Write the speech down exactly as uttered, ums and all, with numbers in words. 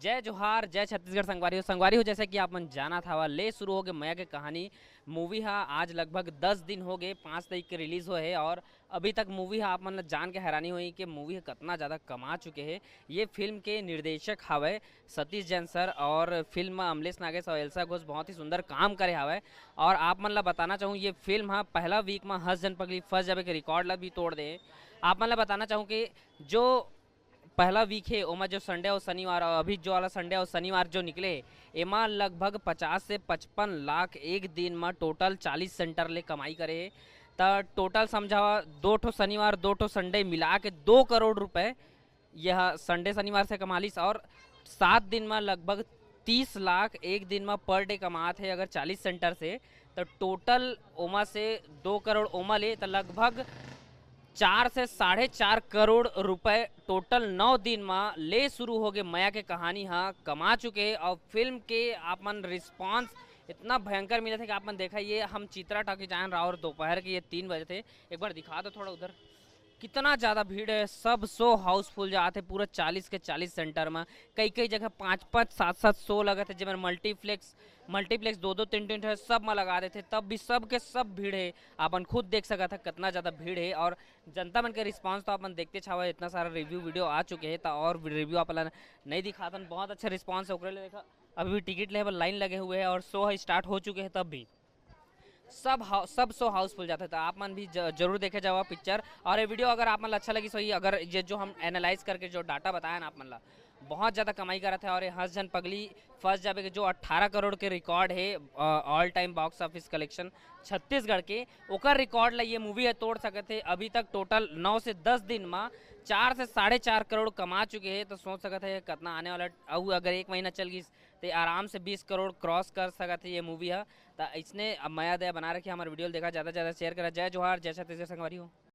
जय जोहार, जय छत्तीसगढ़ संगवारी हो। संगवारी हो, जैसे कि आप मन जानत हवा, ले शुरू हो गए मया के कहानी। मूवी हा आज लगभग दस दिन हो गए, पाँच तारीख के रिलीज होए हे और अभी तक मूवी हा आप मन ला जान के हैरानी होई कि मूवी हा कितना ज़्यादा कमा चुके हे। ये फिल्म के निर्देशक हवय सतीश जैन सर और फिल्म में अमलेश नागेश और एल्सा घोष बहुत ही सुंदर काम करे हवय। और आप मन ला बताना चाहूँ, ये फिल्म हा पहला वीक में हंस जन पगली फंस जाबे के रिकॉर्ड ला भी तोड़ दे। आप मन ला बताना चाहूँ कि जो पहला वीक हे, ओमा जो संडे और शनिवार और अभी जो वाला संडे और शनिवार जो निकले, एमा लगभग पचास से पचपन लाख एक दिन म टोटल चालीस सेंटर ले कमाई करे हे। त टोटल समझावा, दो ठो शनिवार, दो ठो संडे मिला के दो करोड़ रुपए यह संडे शनिवार से कमा लिस और सात दिन म लगभग तीस लाख एक दिन म पर डे कमात हे अगर चालीस सेंटर से, त टोटल ओमा से दो करोड़ ओमा ले, त लगभग चार से साढ़े चार करोड़ रुपए टोटल नौ दिन म ले शुरू हो गए मया के कहानी ह कमा चुके हे। और फिल्म के आप मन रिस्पॉन्स इतना भयंकर मिलत हे कि आप मन देखा, ये हम चित्रा टॉकीज आयन राव और दोपहर के ये तीन बजे थे। एक बार दिखा दो थोड़ा उधर, कितना ज़्यादा भीड़ है। सब शो हाउसफुल जात हे, पूरा चालीस के चालीस सेंटर में, कई कई जगह पाँच पाँच सात सात शो लगत हे, जेमन मल्टीप्लेक्स मल्टीप्लेक्स दो दो तीन तीन ठो सब में लगा देथे, तब भी सब के सब भीड़ हे। आपन खुद देख सकत ह कितना ज़्यादा भीड़ हे और जनता मन के रिस्पॉन्स तो आपन देखते छावा, इतना सारा रिव्यू वीडियो आ चुके हे, त और रिव्यू आप ला नहीं दिखातन। बहुत अच्छा रिस्पॉन्स है ओकरे लिए। देखा, अभी भी टिकट लेहे बर लाइन लगे हुए है और शो है स्टार्ट हो चुके हैं, तब भी सब हाउ-, सब शो हाउसफुल जाता है। तो आप मन भी ज-, जरूर देखे जावा पिक्चर। और ये वीडियो अगर आप मन ला अच्छा लगी सही, अगर ये जो हम एनालाइज करके जो डाटा बताया ना आप मन ला, बहुत ज़्यादा कमाई करत है। और ये हंस जन पगली फंस जाबे के जो अठारह करोड़ के रिकॉर्ड है all time box office collection Chhattisgarh के, ओकर रिकॉर्ड ला ये मूवी है तोड़ सकत है। अभी तक टोटल नौ से दस दिन में चार से साढ़े चार करोड़ कमा चुके हैं। तो सोच सकत है कितना आने वाला, अउ अगर एक महीना चल गई तो आराम से बीस करोड़ क्रॉस कर सकत है ये मूवी है। तो इसने अब मया दया बना रखी, हमारे वीडियो देखा, ज़्यादा से ज़्यादा शेयर करा। जय जोहार, जय छत्तीसगढ़ संगवारी हो।